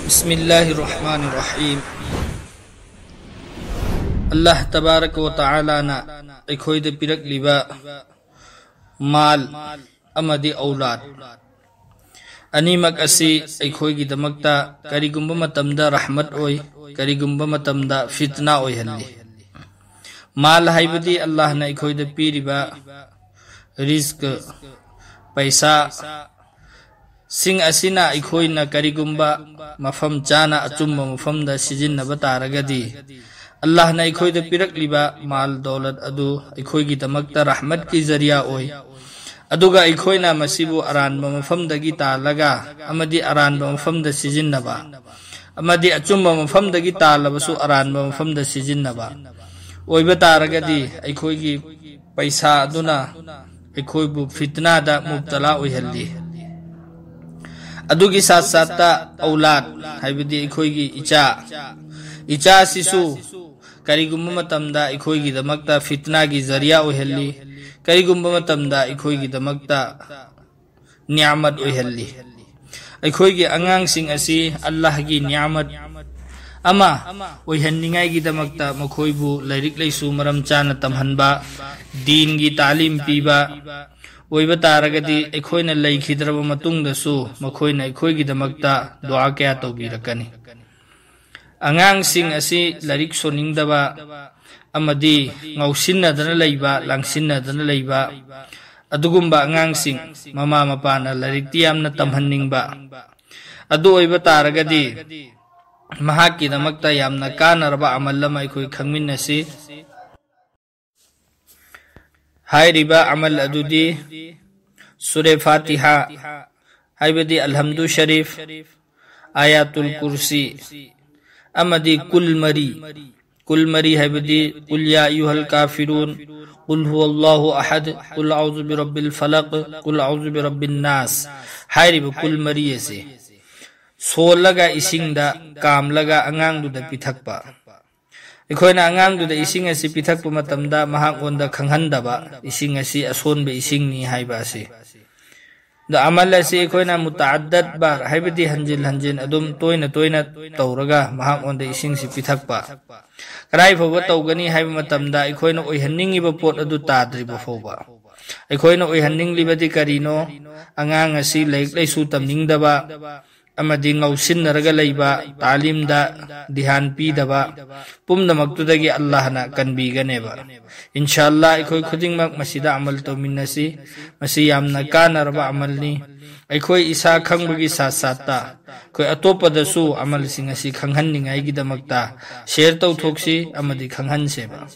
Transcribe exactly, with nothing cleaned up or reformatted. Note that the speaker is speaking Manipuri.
بسم الله الرحمن الرحيم. ꯑꯜꯂꯥꯍ ꯇꯕꯥꯔꯛ ꯋ ꯇꯥꯂꯥꯅ ꯑꯩꯈꯣꯏꯗ ꯄꯤꯔꯛꯂꯤꯕ ꯃꯥꯜ ꯑꯃꯗꯤ ꯑꯧꯂꯥꯗ ꯑꯅꯤꯃꯛ ꯑꯁꯤ ꯑꯩꯈꯣꯏꯒꯤꯗꯃꯛꯇ ꯀꯔꯤꯒꯨꯝꯕ ꯃꯇꯝꯗ ꯔꯍꯃꯠ ꯑꯣꯏ, ꯀꯔꯤꯒꯨꯝꯕ ꯃꯇꯝꯗ ꯐꯤꯠꯅꯥ ꯑꯣꯏꯍꯜꯂꯤ꯫ ꯃꯥꯜ ꯍꯥꯏꯕꯗꯤ ꯑꯜꯂꯥꯍꯅ ꯑꯩꯈꯣꯏꯗ ꯄꯤꯔꯤꯕ ꯔꯤꯖ꯭ꯛ, ꯄꯩꯁꯥ, ꯁꯤꯡ ꯑꯁꯤꯅ ꯑꯩꯈꯣꯏꯅ ꯀꯔꯤꯒꯨꯝꯕ ꯃꯐꯝ ꯆꯥꯅ ꯑꯆꯨꯝꯕ ꯃꯐꯝꯗ ꯁꯤꯖꯤꯟꯅꯕ ꯇꯥꯔꯒꯗꯤ, ꯑꯜꯂꯥꯍꯅ ꯑꯩꯈꯣꯏꯗ ꯄꯤꯔꯛꯂꯤꯕ ꯃꯥꯜ ꯗꯧꯂꯠ ꯑꯗꯨ ꯑꯩꯈꯣꯏꯒꯤꯗꯃꯛꯇ ꯔꯍꯃꯠꯀꯤ ꯖꯔꯤꯌꯥ ꯑꯣꯏ꯫ ꯑꯗꯨꯒ ꯑꯩꯈꯣꯏꯅ ꯃꯁꯤꯕꯨ ꯑꯔꯥꯟꯕ ꯃꯐꯝꯗꯒꯤ ꯇꯥꯜꯂꯒ ꯑꯃꯗꯤ ꯑꯔꯥꯟꯕ ꯃꯐꯝꯗ ꯁꯤꯖꯤꯟꯅꯕ, ꯑꯃꯗꯤ ꯑꯆꯨꯝꯕ ꯃꯐꯝꯗꯒꯤ ꯇꯥꯜꯂꯕꯁꯨ ꯑꯔꯥꯟꯕ ꯃꯐꯝꯗ ꯁꯤꯖꯤꯟꯅꯕ ꯑꯣꯏꯕ ꯇꯥꯔꯒꯗꯤ, ꯑꯩꯈꯣꯏꯒꯤ ꯄꯩꯁꯥ ꯑꯗꯨꯅ ꯑꯩꯈꯣꯏꯕꯨ ꯐꯤꯠꯅꯥꯗ ꯃꯨꯕꯇꯂꯥ ꯑꯣꯏꯍꯜꯂꯤ꯫ ꯑꯗꯨꯒꯤ ꯁꯥꯠ ꯁꯥꯠꯇ ꯑꯧꯂꯥꯗ, ꯍꯥꯏꯕꯗꯤ ꯑꯩꯈꯣꯏꯒꯤ ꯏꯆꯥ, ꯏꯆꯥꯁꯤꯁꯨ ꯀꯔꯤꯒꯨꯝꯕ ꯃꯇꯝꯗ ꯑꯩꯈꯣꯏꯒꯤꯗꯃꯛꯇ ꯐꯤꯠꯅꯥꯒꯤ ꯖꯔꯤꯌꯥ ꯑꯣꯏꯍꯜꯂꯤ, ꯀꯔꯤꯒꯨꯝꯕ ꯃꯇꯝꯗ ꯑꯩꯈꯣꯏꯒꯤꯗꯃꯛꯇ ꯅꯤꯌꯥꯃꯠ ꯑꯣꯏꯍꯜꯂꯤ꯫ ꯑꯩꯈꯣꯏꯒꯤ ꯑꯉꯥꯡꯁꯤꯡ ꯑꯁꯤ ꯑꯜꯂꯥꯍꯒꯤ ꯅꯤꯌꯥꯃꯠ ꯑꯃ ꯑꯣꯏꯍꯟꯅꯤꯡꯉꯥꯏꯒꯤꯗꯃꯛꯇ ꯃꯈꯣꯏꯕꯨ ꯂꯥꯏꯔꯤꯛ ꯂꯥꯏꯁꯨ ꯃꯔꯝ ꯆꯥꯅ ꯇꯝꯍꯟꯕ, ꯗꯤꯟꯒꯤ ꯇꯥꯂꯤꯝ ꯄꯤꯕ ꯑꯣꯏꯕ ꯇꯥꯔꯒꯗꯤ, ꯑꯩꯈꯣꯏꯅ ꯂꯩꯈꯤꯗ꯭ꯔꯕ ꯃꯇꯨꯡꯗꯁꯨ ꯃꯈꯣꯏꯅ ꯑꯩꯈꯣꯏꯒꯤꯗꯃꯛꯇ ꯗꯨꯑꯥ ꯀꯌꯥ ꯇꯧꯕꯤꯔꯛꯀꯅꯤ꯫ ꯑꯉꯥꯡꯁꯤꯡ ꯑꯁꯤ ꯂꯥꯏꯔꯤꯛ ꯁꯣꯟꯅꯤꯡꯗꯕ ꯑꯃꯗꯤ ꯉꯥꯎꯁꯤꯟꯅꯗꯅ ꯂꯩꯕ, ꯂꯥꯡꯁꯤꯟꯅꯗꯅ ꯂꯩꯕ ꯑꯗꯨꯒꯨꯝꯕ ꯑꯉꯥꯡꯁꯤꯡ, ꯃꯃꯥ ꯃꯄꯥꯅ ꯂꯥꯏꯔꯤꯛꯇꯤ ꯌꯥꯝꯅ ꯇꯝꯍꯟꯅꯤꯡꯕ ꯑꯗꯨ ꯑꯣꯏꯕ ꯇꯥꯔꯒꯗꯤ, ꯃꯍꯥꯛꯀꯤꯗꯃꯛꯇ ꯌꯥꯝꯅ ꯀꯥꯟꯅꯔꯕ ꯑꯃꯜ ꯑꯃ ꯑꯩꯈꯣꯏ ꯈꯪꯃꯤꯟꯅꯁꯤ꯫ ꯍꯥꯏꯔꯤꯕ ꯑꯃꯜ ꯑꯗꯨꯗꯤ ꯁꯨꯔꯦ ꯐꯥꯇꯤꯍꯥ, ꯍꯥꯏꯕꯗꯤ ꯑꯜꯍꯝꯗꯨ ꯁꯔꯤꯐ, ꯑꯥꯌꯥꯇꯨꯜ ꯀꯨꯔꯁꯤ, ꯑꯃꯗꯤ ꯀꯨꯜ ꯃꯔꯤ꯫ ꯀꯨꯜ ꯃꯔꯤ ꯍꯥꯏꯕꯗꯤ ꯀꯨꯜ ꯌꯥ ꯑꯌꯨꯍꯜ ꯀꯥꯐꯤꯔꯨꯟ, ꯀꯨꯜ ꯍꯨꯋꯜꯂꯥꯍꯨ ꯑꯍꯗ, ꯀꯨꯜ ꯑꯎꯖꯨ ꯕꯤꯔꯕꯤꯜ ꯐꯂꯛ, ꯀꯨꯜ ꯑꯎꯖꯨ ꯕꯤꯔꯕꯤꯟ ꯅꯥꯁ ꯍꯥꯏꯔꯤꯕ ꯀꯨꯜ ꯃꯔꯤ ꯑꯁꯤ ꯁꯣꯜꯂꯒ ꯏꯁꯤꯡꯗ ꯀꯥꯝꯂꯒ ꯑꯉꯥꯡꯗꯨꯗ ꯄꯤꯊꯛꯄ꯫ ꯑꯩꯈꯣꯏꯅ ꯑꯉꯥꯡꯗꯨꯗ ꯏꯁꯤꯡ ꯑꯁꯤ ꯄꯤꯊꯛꯄ ꯃꯇꯝꯗ ꯃꯍꯥꯛꯉꯣꯟꯗ ꯈꯪꯍꯟꯗꯕ, ꯏꯁꯤꯡ ꯑꯁꯤ ꯑꯁꯣꯟꯕ ꯏꯁꯤꯡꯅꯤ ꯍꯥꯏꯕ ꯑꯁꯤ꯫ ꯑꯗ ꯑꯃꯜ ꯑꯁꯤ ꯑꯩꯈꯣꯏꯅ ꯃꯨꯇꯥꯗꯠ ꯕꯥꯔ, ꯍꯥꯏꯕꯗꯤ ꯍꯟꯖꯤꯟ ꯍꯟꯖꯤꯟ ꯑꯗꯨꯝ ꯇꯣꯏꯅ ꯇꯣꯏꯅ ꯇꯧꯔꯒ ꯃꯍꯥꯛꯉꯣꯟꯗ ꯏꯁꯤꯡꯁꯤ ꯄꯤꯊꯛꯄ꯫ ꯀꯗꯥꯏ ꯐꯥꯎꯕ ꯇꯧꯒꯅꯤ ꯍꯥꯏꯕ ꯃꯇꯝꯗ ꯑꯩꯈꯣꯏꯅ ꯑꯣꯏꯍꯟꯅꯤꯡꯉꯤꯕ ꯄꯣꯠ ꯑꯗꯨ ꯇꯥꯗ꯭ꯔꯤꯕ ꯐꯥꯎꯕ꯫ ꯑꯩꯈꯣꯏꯅ ꯑꯣꯏꯍꯟꯅꯤꯡꯂꯤꯕꯗꯤ ꯀꯔꯤꯅꯣ? ꯑꯉꯥꯡ ꯑꯁꯤ ꯂꯥꯏꯔꯤꯛ ꯂꯥꯏꯁꯨ ꯇꯝꯅꯤꯡꯗꯕ ꯑꯃꯗꯤ ꯉꯥꯎꯁꯤꯟꯅꯔꯒ ꯂꯩꯕ, ꯇꯥꯂꯤꯝꯗ ꯙ꯭ꯌꯥꯟ ꯄꯤꯗꯕ, ꯄꯨꯝꯅꯃꯛꯇꯨꯗꯒꯤ ꯑꯜꯂꯥꯍꯅ ꯀꯟꯕꯤꯒꯅꯦꯕ꯫ ꯏꯟꯁꯥ ꯑꯜꯂꯥ ꯑꯩꯈꯣꯏ ꯈꯨꯗꯤꯡꯃꯛ ꯃꯁꯤꯗ ꯑꯃꯜ ꯇꯧꯃꯤꯟꯅꯁꯤ꯫ ꯃꯁꯤ ꯌꯥꯝꯅ ꯀꯥꯟꯅꯔꯕ ꯑꯃꯜꯅꯤ꯫ ꯑꯩꯈꯣꯏ ꯏꯁꯥ ꯈꯪꯕꯒꯤ ꯁꯥꯠ ꯁꯥꯠꯇ ꯑꯩꯈꯣꯏ ꯑꯇꯣꯞꯄꯗꯁꯨ ꯑꯃꯜꯁꯤꯡ ꯑꯁꯤ ꯈꯪꯍꯟꯅꯤꯡꯉꯥꯏꯒꯤꯗꯃꯛꯇ ꯁꯤꯌꯔ ꯇꯧꯊꯣꯛꯁꯤ ꯑꯃꯗꯤ ꯈꯪꯍꯟꯁꯦꯕ꯫